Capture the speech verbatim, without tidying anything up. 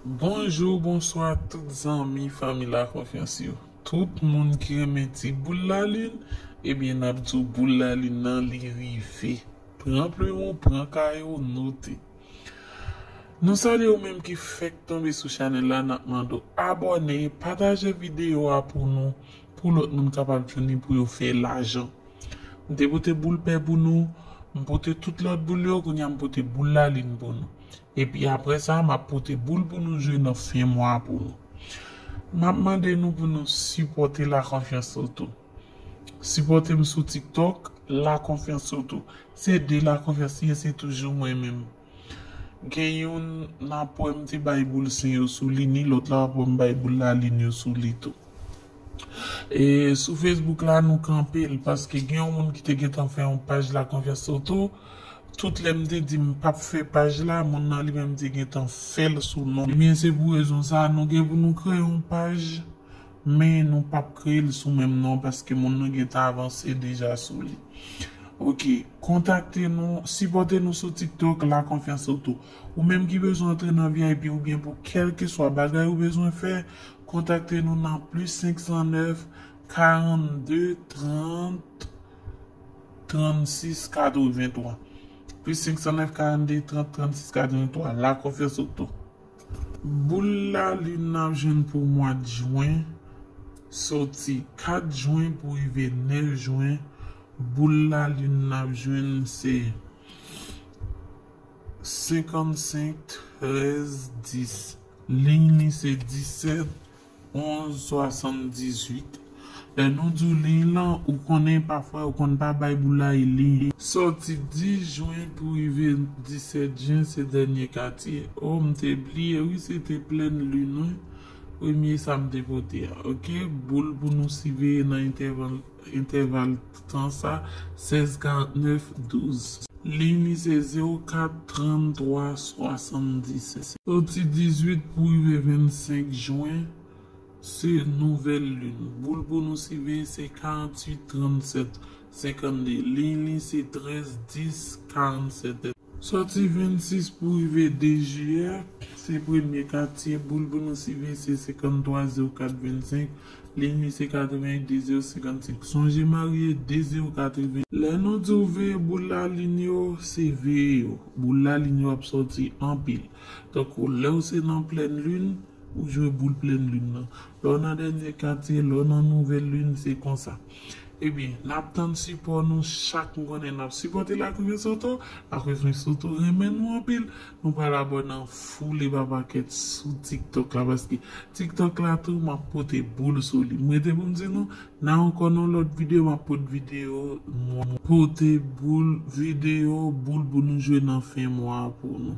Bonjou, bonswa tout zanmi, fanmi Lakonfyans yo. Tout moun ki renmen ti boul lalin, ebyen n ap di w boul lalin nan li rive. Pran plim ou, pran kaye w, note. Nou salye ou menm ki fèk tonbe sou chanèl la, n ap mande w abòne, pataje videyo a pou nou, pou lòt moun kapab jwenn li pou yo fè lajan. M te pote boul pè pou nou, m pote tout lòt boul yo, kounye a m pote boul lalin pou nou. Epi apre sa, m ap pote boul pou nou jwe nan fen mwa pou nou. M ap mande nou pou nou sipòte Lakonfyans Loto. Sipòte m sou TikTok, Lakonfyans Loto. Se de Lakonfyans li ye, se toujou mwen menm. Gen youn n ap wè m te bay boul sen yo sou li, ni lòt la w ap wè m bay boul lalin yo sou li tou. E sou Facebook la, nou kanpe l, paske gen yon moun ki te gentan fè yon paj Lakonfyans Loto. Tout lè m te di m p ap fè paj la, moun nan li menm te gentan fè l sou non. Ebyen, se pou rezon sa a, nou gen pou nou kreye yon paj, men nou p ap kreye l sou menm non, paske moun nan gentan avanse deja sou li. Ok, kontakte nou, sipòte nou sou TikTok, Lakonfyans Loto. Ou menm ki bezwen antre nan V I P oubyen pou kèlkeswa bagay ou bezwen fè, kontakte nou nan plis senk san nèf, karannde, trant, trannsis, katrevenntwa. Plis senk san nèf, karannde, trant, trannsis, katrevenntwa. Lakonfyans Loto. Boul lalin n ap jwenn pou mwa d jen, soti kat jen pou rive nèf jen. Boul lalin n ap jwenn se senkannsenk, trèz, dis. Liy li se disèt, onz, swasanndizuit. Lè nou di w liy lan, ou konnen pafwa yo konn pa bay boul la e liy. Soti dis jen pou rive disèt jen, se dènye katye. O, m te bliye wi, se te plèn lin wi. Premye sa m te pote a. Ok, boul pou nou siveye nan entèval, entèval tan sa, sèz, karantnèf, douz. Liy li se zewo kat, tranntwa, swasanndisèt. Soti dizuit pou rive vennsenk jen, se nouvèl lin. Boul pou nou siveye se karantuit, trannsèt, senkannde. Liy li se trèz, dis, karannsèt. Soti vennsis pou rive de jiyè, se premye katye. Boul pou nou siveye se senkanntwa, zewo kat, vennsenk. Liy li se katrevenn, de zewo, senkannsenk. Sonje marye, de zewo, katrevenn. Lè nou di w veye boul lalin yo, se veye yo. Boul lalin yo ap sòti anpil. Tankou lè w se nan plèn lin, ou jwe boul plèn lin nan. Lè w nan dènye katye, lè w nan nouvèl lin, se konsa. Ebyen, n ap tann sipò nou chak, m konnen n ap sipòte Lakonfyans Loto. Lakonfyans Loto renmen nou anpil. Nou pral abòne an foule pa pakèt sou TikTok la, paske TikTok la tou, m ap pote boul sou li. M rete pou m di nou, nan ankò nan lòt videyo, m ap pote videyo, m pote boul videyo, boul pou nou jwe nan fen mwa a pou nou.